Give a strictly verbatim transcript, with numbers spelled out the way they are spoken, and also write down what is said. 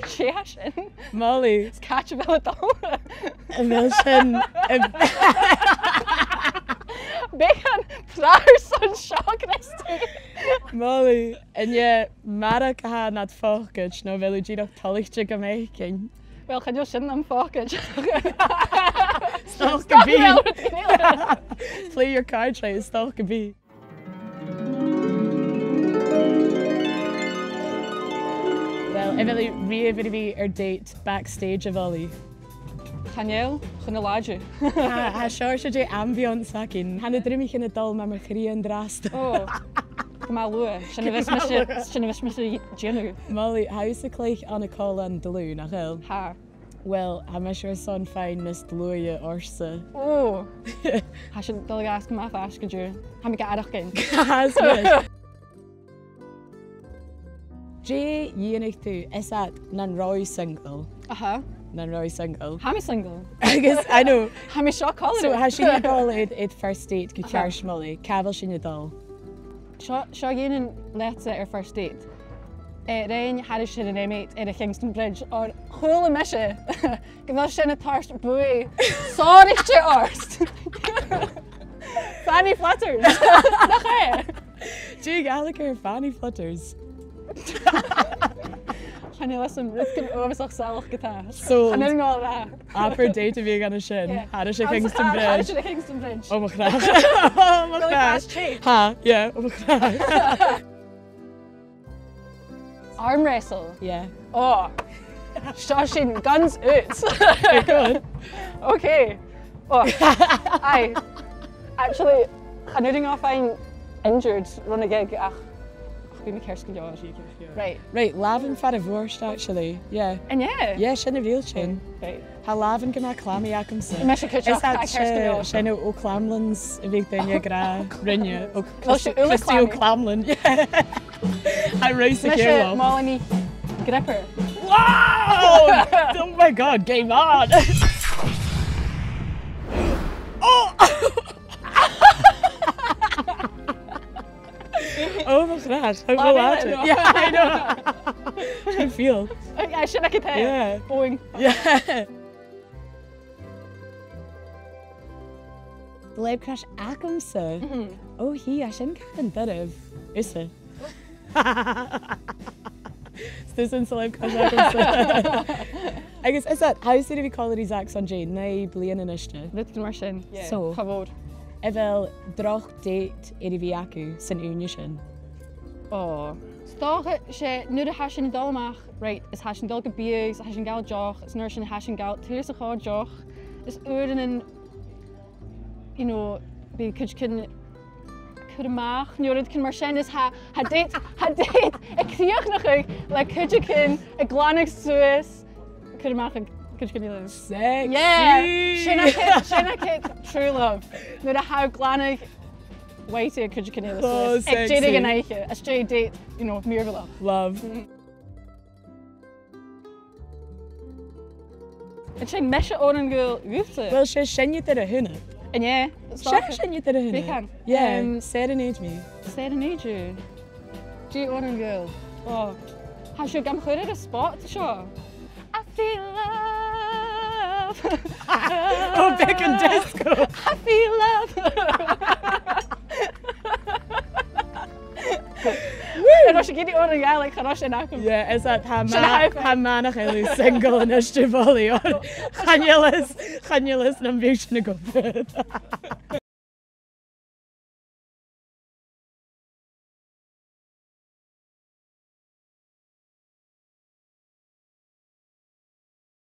Dè tha sin? Molly. Is càit a bheil e a' dol? A bheil sin, a... Beagan pràrsain seo, Christy. Molly, an e marag a th' ann nad phocaid, no a bheil thu dìreach toilichte gum faiceinn? Well, chan eil sin nam phocaid. 'S dòcha gum bi. Play your cards right, 's dòcha gum bi. Well, a bheil thu riamh air a bhith air date backstage, a Mholly? Chan eil, chun an làidir. Tha, tha seòrsa de ambiance againn. Tha na drumaichean a' dol mar, mar chridhe an-dràsta. Ò, gu math luath. Sin a bhios mise, sin a bhios mise a' dèanamh. Molly, tha thusa a' cluich ann an còmhlan dlùth, nach eil? Tha. Well, tha mise airson faighinn nas dlùithe ortsa. Ò! Tha sin a' dol a dh'fhàs gu math faisg an-diugh. Tha mi ga fhaireachdainn. Tha, is math. Dè dhèanadh tu, is iad nan robh single? Aha. Nan robh single. Tha mi single. Agus, I know. Tha mi seo còmhla riut. So, tha sinn a' dol air, air first date gu ceart, Molly. Càit a bheil sinn a' dol? Seo, seo a dhèanainn leatsa air first date. Eh, rinn thairis air an M eight air a' Kingston Bridge, oir chuala mise gu bheil sin a' toirt buaidh sònraichte ort. Fanny flutters. Nach e? Dè a' Ghàidhlig air fanny flutters? Chan eil fhios agam, rudeigin uabhasach salach ge-tà. So, chan eil mi ag ràdh. Abair date a bhith aig an sin. Yeah. Thairis air Kingston Bridge. Thairis air Kingston Bridge. Ò mo chreach. Ò mo chreach. Tha, yeah, ò mo chreach. Arm wrestle? Yeah. Ò. Seo sinn, guns out. Go on. Okay. Ò. Aye. Actually, chan urrainn dhomh faighinn injured ron a' ghig, ach, ach bidh mi ceart gu leòr. Right. Right, làmhan far a' bhùird, actually. Yeah. An e? Yeah, sin a bh' ann. Right. Tha làmhan gu math clammy agamsa. Mise cuideachd, tha e ceart gu leòr. Is e, 's e na O'Clamlins a bhiodh daoine ag ràdh rinne, Christy O'Clamlin. Yeah. Tha e ro sheachd. Mise Molly Gripper. Wow! Oh my God, game on! Oh! Oh mo chreach, how romantic. Yeah, I know. I feel. Yeah, sin agad e. Yeah. Boing. Yeah. Celeb crush agamsa. Mhm. Ò, tha sin caran doirbh. Thusa. 'S tusa an celeb crush agamsa. Agus is e, tha thusa air a bhith còmhla ri Zach son dè, naoi bliadhna a-niste? Rudeigin mar sin. Yeah. So, cha mhòr. A bheil droch date air a bhith agaibh san ùine sin? Ò. 'S dòcha, 's e, nuair a tha sinn a' dol a-mach, right, is tha sinn a' dol gu biadh, is tha sinn a' gabhail deoch, is an uair sin tha sinn a' gabhail turas a' chòrr deoch, is uaireannan, you know, bidh cuideigin a' cur a-mach, no rudeigin mar sin, is tha, tha date, tha date a' crìochnachadh le cuideigin a' glanadh suas, cur a-mach a' chuideigin eile. Sexy! Yeah! Sin agad, sin agad true love. Nuair a tha thu a' glanadh, waithe a' chuideigin eile suas. Ò, sexy. Aig deireadh an oidhche, às dèidh date, you know, mìorbhaileach. Love. Mm. An e sin mise òran a ghabh dhutsa? Well, 's e seinneadair a th' annad. An e? 'S e seinneadair a th' annad. Beagan. Yeah, um, serenade me. Serenade you. Dè an t-òran a ghabh? Ò. Tha sibh gam chur air an spot seo. I feel love. Oh, beagan disco. I feel love. Woo! An robh sibh ag iarraidh òran Gàidhlig, cha robh sin agam. Yeah, is that, tha, tha manaich eile single a-nis, a Mholly, oir chan eil fhios, chan eil fhios nam biodh sin ag obair.